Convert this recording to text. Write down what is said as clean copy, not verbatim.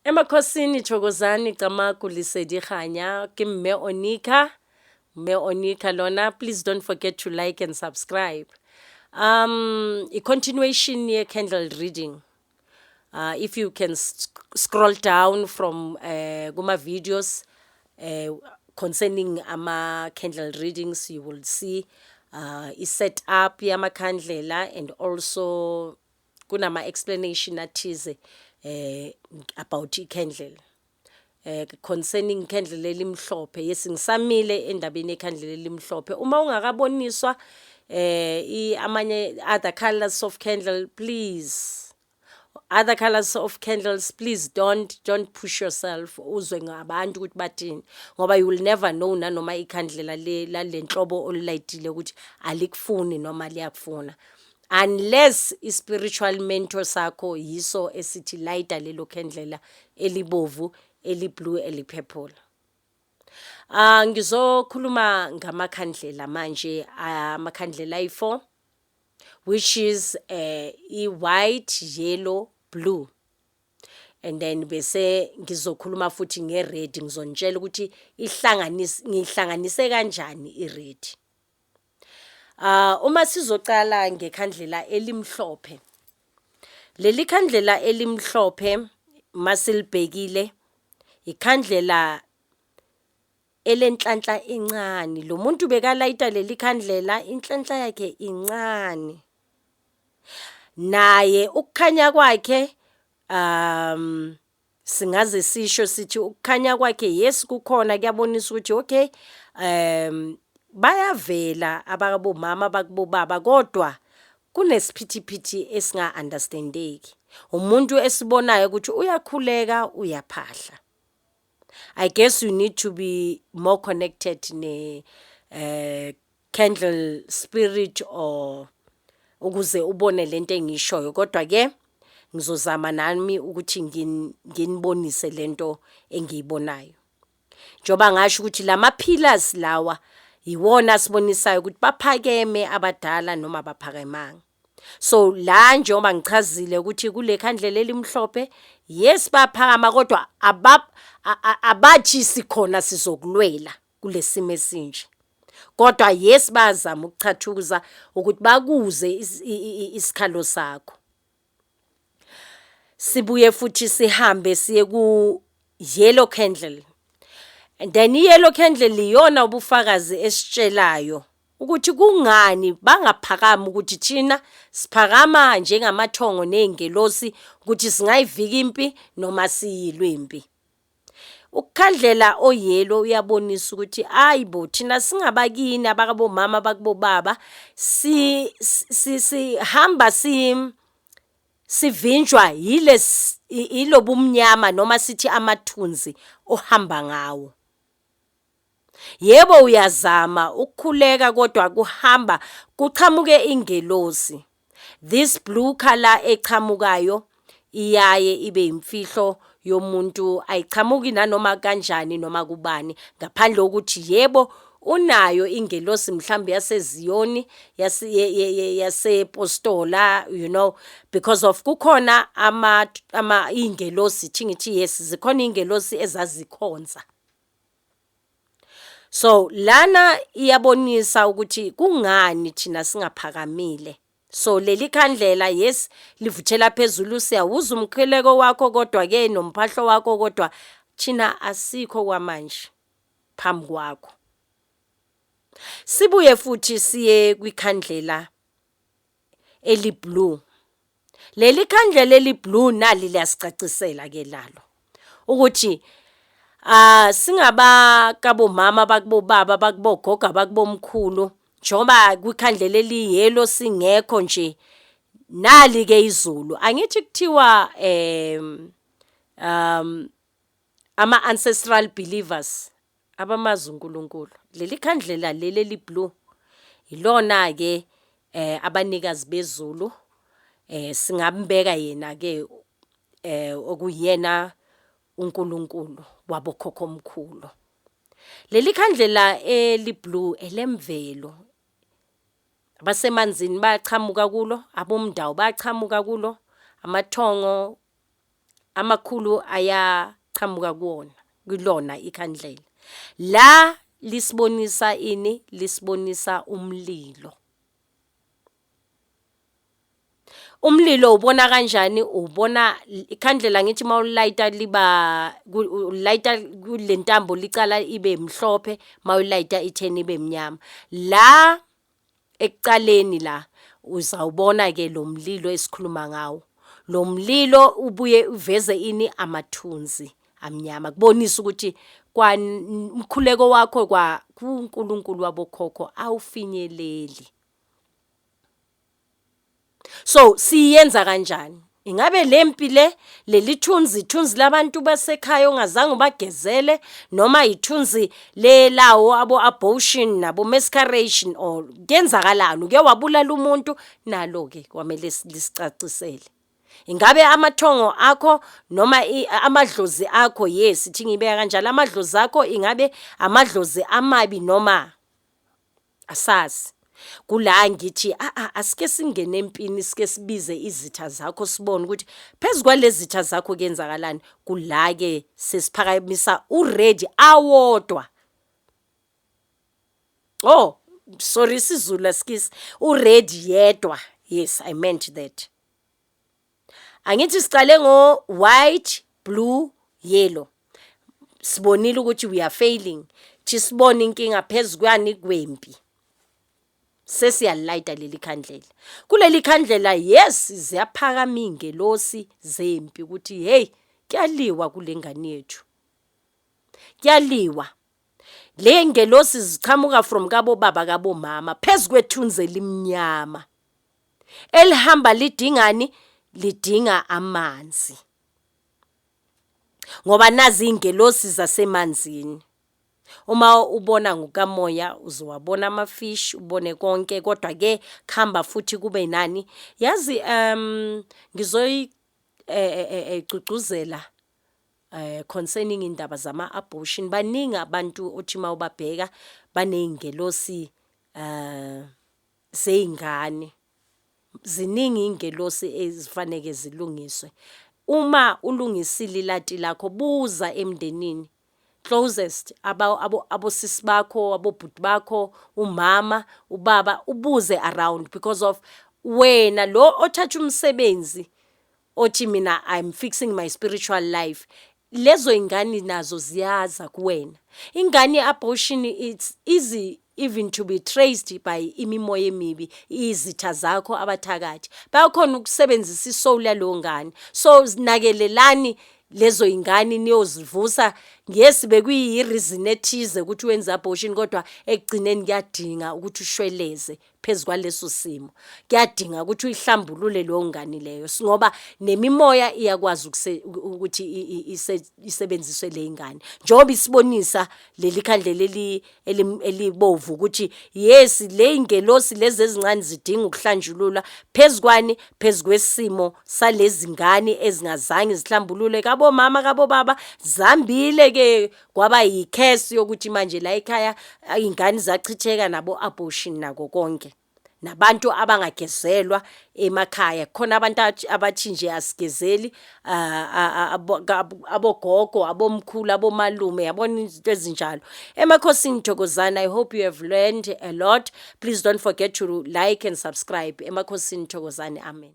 Emakhosini, thokozani, camagu, lesedi, kganya. Ke Mme Onika, Mme Onika lona. Please don't forget to like and subscribe. I-continuation ye-candle reading. If you can scroll down from kuma videos concerning ama candle readings, you will see i-set up yamakhandlela and also kunama explanation athize about i-candle. Concerning ikhandlela elimhlophe, yes, ngisamile endabeni yekhandlela elimhlophe. Uma ungakaboniswa amanye other colors of candle, please, other colors of candles, please don't push yourself uzwe ngabantu ukuthi bathini, ngoba you will never know nanoma ikhandlela le lalenhlobo olulayitile ukuthi alikufuni noma liyakufuna, unless i-spiritual mentor sakho yiso esithi layita lelo khandlela elibovu, eli-blue, eli-purple. Ah, ngizokhuluma ngamakhandlela manje, amakhandlela ayi-4, which is i-white, yellow, blue, and then bese ngizokhuluma futhi nge-red. Ngizonitshela ukuthi ihlanganise, ngihlanganise kanjani i-red. Ah, uma sizocala ngekhandlela elimhlophe, leli khandlela elimhlophe masilibhekile, ikhandlela elenhlanhla encane. Lo muntu bekalayita leli khandlela, inhlanhla yakhe incane, naye ukukhanya kwakhe, singaze sisho sithi ukukhanya kwakhe, yes, kukhona, kuyabonisa ukuthi okay, bayavela abakabomama, bakubobaba, kodwa kunesiphithiphithi esinga-understandeki. Umuntu esibonayo ukuthi uyakhuleka, uyaphahla. I guess you need to be more connected ne candle spirit or ukuze ubone lento engishoyo, kodwa ke ngizozama nami ukuthi nginibonise lento engiyibonayo. Njoba ngasho ukuthi lama pillars lawa iwona asibonisayo ukuthi baphakeme abadala noma baphakemanga. So la, njengoba ngichazile ukuthi kule khandlela elimhlophe, yes, baphakama, kodwa abathi sikhona sizokulwela kulesimo esinje, kodwa yes, bayazama ukuchathuza ukuthi bakuze isikhalo sakho. Sibuye futhi sihambe siye ku yellow candle, and then i-yellow candle iyona ubufakazi esitshelayo ukuthi kungani bangaphakami, ukuthi thina siphakama njengamathongo nezingelosi ukuthi singayivika impi noma siyilwe impi. Ukukhandlela o-yellow uyabonisa ukuthi ayibo, thina singabakini, abakabomama, bakubobaba, si sihamba si sivinjwa yile ilobumnyama noma sithi amathunzi ohamba ngawo. Yebo, uyazama ukukhuleka, kodwa kuhamba kuqhamuke ingelosi. This blue color echamukayo iyaye ibe imfihlo yomuntu, ayichamuki nanoma kanjani noma kubani, ngaphandle kokuthi yebo, unayo ingelosi mhlawumbe yaseZiyoni, yasepostola, because of kukhona ama ingelosi, thi ngithi yes, zikhona ingelosi ezazikhonza. So lana iyabonisa ukuthi kungani thina singaphakamile. So leli khandlela, yes, livuthela phezulu, siyawuza umkhuleko wakho, kodwa ke nomphahlo wakho, kodwa thina asikho kwamanje phambi kwakho. Sibuye futhi siye kwikhandlela eli-blue. Leli khandlela eli-blue nali liyasicacisela ke lalo ukuthi ah, singaba kabomama, bakubobaba, bakubogogo, bakubomkhulu, njengoba kwikhandlela eli-yellow singekho nje, nali ke izulu. Angithi kuthiwa ama ancestral believers abamazi uNkulunkulu, leli khandlela leli eli-blue ilona ke abanikazi bezulu. Singambeka yena ke okuyena uNkulunkulu wabokhokhomkhulu. Leli khandlela eli-blue elemvelo, abasemanzini bayachamuka kulo, abomndawo bayachamuka kulo, amathongo. Amakhulu ayachamuka kuwona, kulona ikhandlela. La lisibonisa ini? Lisibonisa umlilo. Umlilo ubona kanjani? Ubona ikhandlela ngithi mawulayita liba ulayita kule ntambo licala ibe mhlophe, mawulayita itheni ibe mnyama. La ekucaleni la uzawubona ke lo mlilo esikhuluma ngawo. Lo mlilo ubuye uveze ini? Amathunzi amnyama. Kubonisa ukuthi kwa umkhuleko wakho kwa kuNkulunkulu wabokhokho awufinyeleli. So siyenza kanjani? Ingabe lempi le leli thunzi ithunzi labantu basekhaya ongazange ubagezele noma ithunzi lelawo abo abortion nabo miscarriage or kuyenzakalani uke wabulala umuntu nalo ke kwamele lisicacisele. Ingabe amathongo akho noma amadlozi akho, yes ithi ngibeka kanjalo, amadlozi akho ingabe amadlozi amabi noma asazi. Kula ngithi a a asike singene empini, sike sibize izitha zakho, sibone ukuthi phezu kwalezi zitha zakho kuyenzakalani. Kula ke sesiphakamisa ured awodwa. Oh sorry, isiZulu asikisi, ured yedwa. Yes, I meant that. Angithi sicale ngo white, blue, yellow. Sibonile ukuthi we are failing. Thi sibone inkinga phezu kwani? Kwempi. Sesiyalayita leli khandlela. Kuleli khandlela, yes, ziyaphakama ingelosi zempi ukuthi hey, kuyaliwa kule ngane yethu, kuyaliwa. Le ngelosi zichamuka from kabo baba, kabo mama, phezu kwethunzi elimnyama elihamba lidingani? Lidinga amanzi, ngoba nazi ingelosi zasemanzini. Uma ubona ngokamoya uzowabona amafish, ubone konke, kodwa ke khamba futhi kube nani yazi. Ngizoyi gcugcuzela concerning indaba zama abortion. Baningi abantu othi mawubabheka baneyingelosi zeyingane. Ziningi ingelosi ezifaneke zilungiswe. Uma ulungisile ilati lakho, buza emndenini closest, abosisi bakho, abobhuti bakho, umama, ubaba, ubuze around, because of wena lo othatha umsebenzi othi mina I'm fixing my spiritual life, lezo ingane nazo ziyaza kuwena. Ingane abortion, it's easy even to be traced by imimoya emibi, izitha zakho, abathakathi bayakhona ukusebenzisa isoul yaleyo ngane. So nakelelani lezo ingane niyozivusa. Yes, bekuyi-reason ethize ukuthi wenze abortion, kodwa ekugcineni kuyadinga ukuthi ushweleze phezu kwaleso simo, kuyadinga ukuthi uyihlambulule leyo ngane leyo, ngoba nemimoya iyakwazi ukuthi isebenziswe le ngane, njengoba isibonisa leli khandlela elibovu ukuthi yes, le ingelosi lezi ezincane zidinga ukuhlanjululwa phezu kwani? Phezu kwesimo salezi ngane ezingazange zihlambulule kabomama, kabobaba. Zambile ke kwaba yicurse yokuthi manje la ekhaya ingane zachitheka nabo abortion nako konke, nabantu abangagezelwa emakhaya. Khona abantu abathi nje asigezeli abogogo, abomkhulu, abomalume, yabona izinto ezinjalo. Emakhosini, thokozani. I hope you have learned a lot. Please don't forget to like and subscribe. Emakhosini, thokozani, amen.